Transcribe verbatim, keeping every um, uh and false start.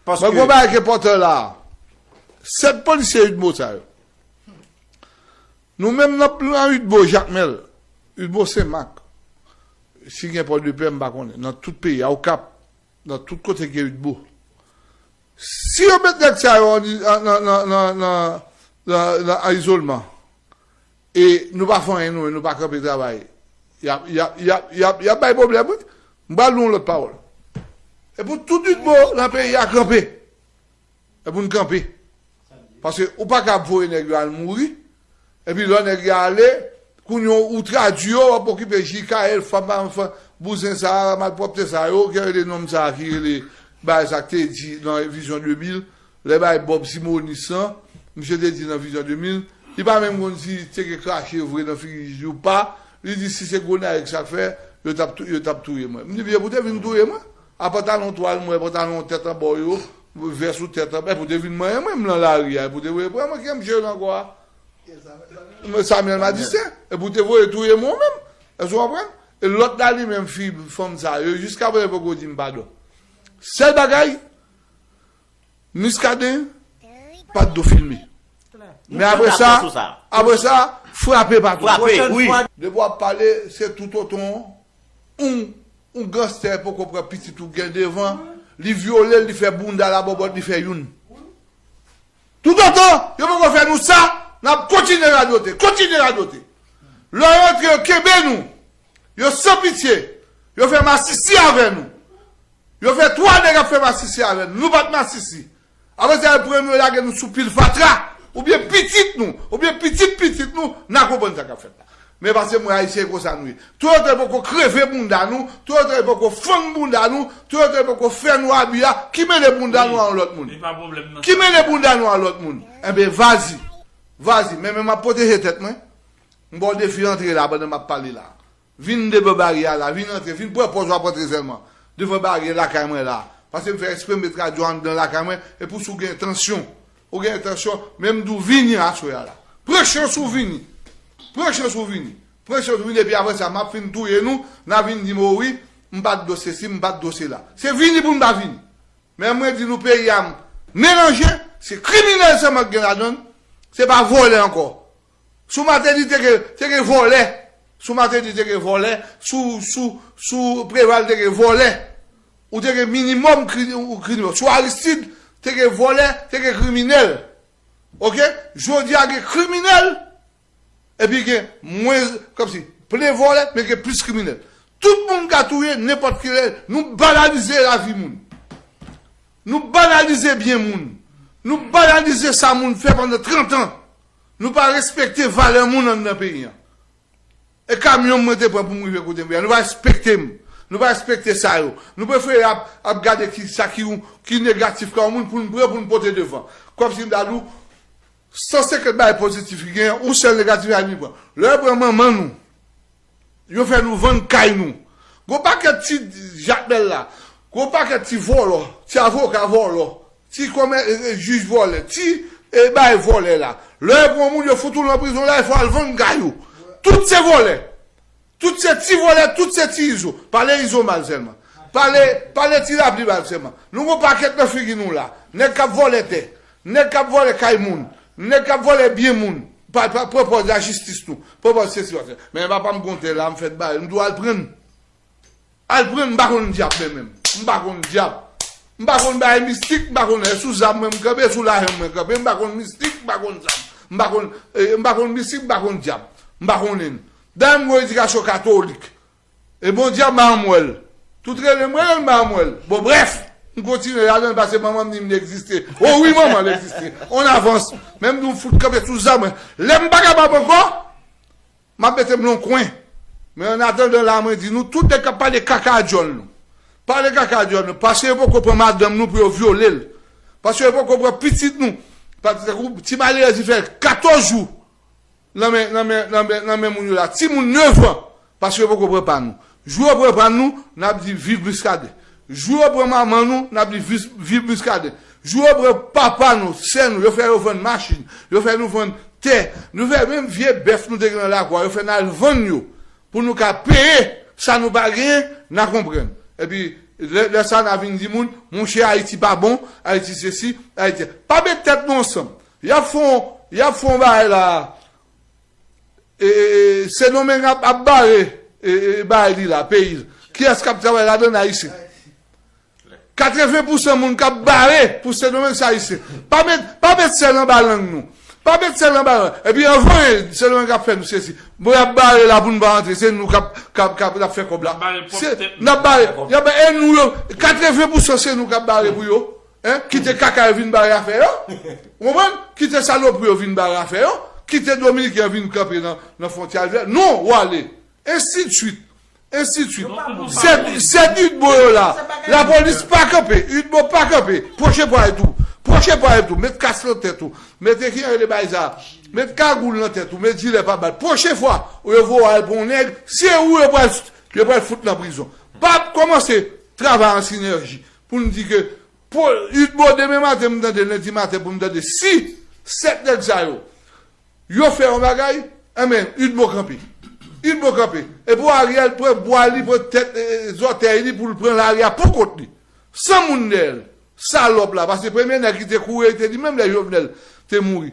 Paske. Mwen, gon bagay ki enpòtan la. Sèt polisye Udmo sa yo. Nou menm nan plan Udmo, Jakmèl, Udmo Senmak. Si gen Pòdepè, m pa konnen. Nan tout peyi a, Okap, nan tout kote gen Udmo. Si yo met nèg sa yo an, an, nan, nan, nan, nan, nan, nan, an izolman, e nou pa fè anyen nou menm, nou pa kanpe travay, y ap, y ap, y ap, y ap, y ap bay pwoblèm, wi. M pral di yon lòt pawòl. E pou tout Udmo nan peyi a kanpe. E pou n kanpe. Paske ou pa ka ap voye nèg yo al mouri. Epi lè nèg yo ale, kounye a ou tradui yo, w ap okipe J K L, fanm pa fanm, bouzen sa a, malpwòpte sa yo, ki rele nonm sa a, ki rele bagay sa k te di nan Vizyon de mil, lè bay Bob Simonis lan, misye te di nan Vizyon de mil, li pa menm konn si te gen krache vre nan figi Jiji ou pa, li di si se Gonayiv sa k fè, yo t ap tou-, yo t ap touye mwen. M di byen pou te vin touye mwen. A pantalon twal, m wè pantalon tèt an bò yo, vès ou tèt an bò, pou te vin manyen mwen, m nan lari a, pou te voye pran mwen, ki m jere ankò a. Samuel Madistin, e pou te voye touye mwen menm. Èske w konprann? E lòt la li menm, fi, fanm sa, yo jiska prezan poko di m padon. Sèl bagay, Muscadin pa t dwe filme. Men apre sa, apre sa, frape pa tou. Frape, wi. Depi w ap pale, se toutotan yon, yon ganstè poko pran pitit ou gen devan, li vyole l, li fè bounda l a bòbòt, li fè youn. Toutotan yo poko fè nou sa, n ap kontinye radote, kontinye radote. Lè yo antre, yo kenbe nou. Yo san pitye. Yo fè masisi avè nou. Yo fè twa nèg ap fè masisi avè nou. Nou pa t masisi. Apre sa, yo pran nou, yo lage nou sou pil fatra. Oubyen pitit nou, oubyen pitit pitit nou, n a konprann sa k ap fèt la. Men paske mwen Ayisyen, e konsa nou ye. Toutotan yo poko kreve bounda nou, toutotan yo poko fann bounda nou, toutotan yo poko fè nou abi a, ki mele bounda nou a yon lòt moun? Ki mele bounda nou a lòt moun? Enben, vazi. Vazi. Men, men m ap pwoteje tèt mwen. M ba w defi antre la pandan m ap pale la. Vin devan baryè a la, vin antre, vin pran pòz w ap antre sèlman. Devan baryè lakay mwen la. Paske m fè eksprè m met radyo anndan lakay mwen, epi si w gen entansyon, ou gen entansyon, men m di w vini aswè a la. Pran chans ou vini. Pran chans ou vini. Pran chans ou vini, epi apre sa, m ap fin touye nou, n a vin di m, o wi, m pa t dwe sesi, m pa t dwe sela. Se vini pou n pa vini. Men mwen di nou peyi a melanje, se kriminèl sèlman k gen ladan l, se pa vòlè ankò. Sou Martelly te gen, te gen vòlè. Sou Martelly te gen vòlè. Sou, sou, sou Preval te gen vòlè. Ou te gen minimòm kri-, ou kriminèl. Sou Aristide te gen vòlè, te gen kriminèl. Oke? Jodi a gen kriminèl, epi gen mwens, kòmsi, plen vòlè, men gen plis kriminèl. Tout moun ka touye nenpòt kilè. Nou banalize lavi moun. Nou banalize byen moun. Nou banalize sa moun fè pandan trant an. Nou pa respekte valè moun anndan peyi an. E kamyon mwen te pran pou m rive kote m ye a. Nou pa respekte m. Nou pa respekte sa yo. Nou prefere ap, ap gade ki, sa ki, ki negatif ka yon moun pou n pran, pou n pote devan. Kòmsi m ta di w, san senkant bagay pozitif ki genyen, yon sèl negatif a li pran. Lè yo pran manman nou, yo fè nou vann kay nou. Gon pakèt ti Jakmèl la. Gon pakèt ti vòlò, ti avoka vòlò, ti kòmè-, e, e, jij vòlè, ti, e, bay vòlè la. Lè yo pran moun, yo fout ou nan prizon la, e fò al vann kay ou. Tout se vòlè. Tout se ti vòlè, tout se ti Izo. Pale Izo mal sèlman. Pale, pale Ti Lapli mal sèlman. Nou gon pakèt nan figi nou la. Nèg k ap vòlè tè. Nèg k ap vòlè kay moun. Nèg k ap vòlè byen moun. Pa, pa, pran pòz lajistis nou. Pran pòz sesi, pase. Men papa m gon tè la, m fèt bare. M di w al pran l. Al pran l, m pa konn dyab men menm. M pa konn dyab. M pa konn bagay mistik, m pa konn, e sou zam mwen m kanpe, e sou lajan mwen m kanpe. M pa konn mistik, m pa konn zam. M pa konn, e, m pa konn mistik, m pa konn dyab. M pa konnen. Dayè m gon edikasyon katolik. E Bondye a, m pa janm wè l. Tout rele m, rele m, m pa janm wè l. Bon, brèf, m kontinye ladan l, paske manman m di m li egziste. O wi, manman, l egziste. On avans. Men m di w, m fout kanpe sou zam mwen. Lè m pa kapab ankò, m ap mete m nan yon kwen. Men annatandan la, mwen di nou, tout nèg k ap pale kaka a dyòl nou. Pale kaka a dyòl nou. Paske yo poko pran madanm nou pou yo vyole l. Paske yo poko pran pitit nou. Paske tankou ti malerèz, li fè katòz jou. Nan men, nan men, nan men, nan men moun yo la. Timoun nèf an, paske yo poko pran pa nou. Jou yo pran pa nou, n ap di viv Muscadin. Jou yo pran manman nou, n ap di viv, viv Muscadin. Jou yo pran papa nou, sè nou, yo fè yo vann machin, yo fè nou vann tè, nou fè menm vye bèf nou te gen nan lakou a, yo fè n al vann yo pou nou ka peye sa nou pa genyen, n a konprann. Epi, Lè, lè sa n a vin di moun, monchè, Ayiti pa bon, Ayiti sesi, Ayiti. Pa met tèt nou ansanm. Y ap fè yon, y ap fè yon bagay la. E, e, e, Sendomeng ap, ap bare e, e, bagay li la, peyi l. Kiyès k ap travay ladan l? Ayisyen. Katreven pousan moun k ap bare pou Sendomeng se Ayisyen. Pa met, pa met sèl anba lang nou. Pa met sèl anba lang. Epi anvan, Sendomeng ap fè nou sesi. Bon, y ap bare la pou nou pa antre. Se nou k ap, k ap, k ap, k ap fè kòb la. Se, n ap bare. Y ap, e nou yo, katreven pousan se nou k ap bare pou yo. Hein? Kite kaka yo vin bare afè yo. Ou konprann? Kite salopri yo vin bare afè yo. Kite dominiken yo vin kanpe nan, nan fwontyè a. Non, w ale. Ensidswit. Ensidswit. Sèt, sèt UDMO yo la. Lapolis pa kanpe. UDMO pa kanpe. Pwoche pwa yo tou. Pwoche pwa yo tou. Met kas nan tèt ou. Mete ki rele bay sa. Met kagoul nan tèt ou. Met jilè pa bal. Pwochen fwa, ou yo voye al pou yon nèg, se ou yo pral, yo pral fout nan prizon. Pa kòmanse travay an sinèji pou n di ke pou UDMO demen maten, m tande, lendi maten pou m tande, si sèt nèg sa yo, yo fè yon bagay, enben, UDMO kanpe. UDMO kanpe. Epi Ariel pran bwa li, pran tèt, e, e, zòtèy li pou l pran lari a pou kont li. San moun dèyè l. Salòp la, paske premye nèg ki te kouri, te di menm lè Jovenel te mouri.